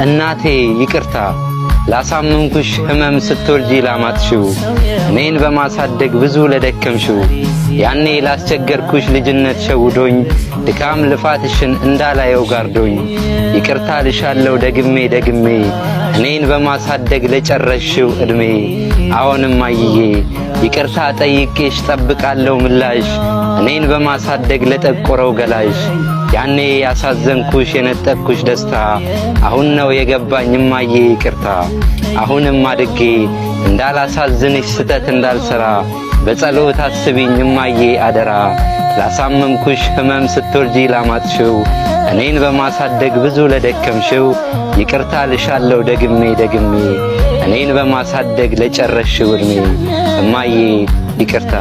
እናቴ ይቅርታ ላሳመምኩሽ ህመም ስትወልጂ ላማጥሽው፣ እኔን በማሳደግ ብዙ ለደከምሽው፣ ያኔ ላስቸገርኩሽ ልጅነት ሸውዶኝ፣ ድካም ልፋትሽን እንዳላየው ጋርዶኝ፣ ይቅርታ ልሻለው ደግሜ ደግሜ እኔን በማሳደግ ለጨረስሽው ዕድሜ። አሁንም እማዬ ይቅርታ ጠይቄሽ ጠብቃለሁ ምላሽ፣ እኔን በማሳደግ ለጠቆረው ገላሽ። ያኔ ያሳዘንኩሽ የነጠቅኩሽ ደስታ አሁን ነው የገባኝ እማዬ ይቅርታ። አሁንም አድጌ እንዳላሳዝንሽ ስተት እንዳልሰራ በጸሎት አስቢኝ እማዬ አደራ። ላሳመምኩሽ ህመም ስትወልጂ ላማጥሽው፣ እኔን በማሳደግ ብዙ ለደከምሽው፣ ይቅርታ ልሻለው ደግሜ ደግሜ እኔን በማሳደግ ለጨረስሽው ዕድሜ። እማዬ ይቅርታ።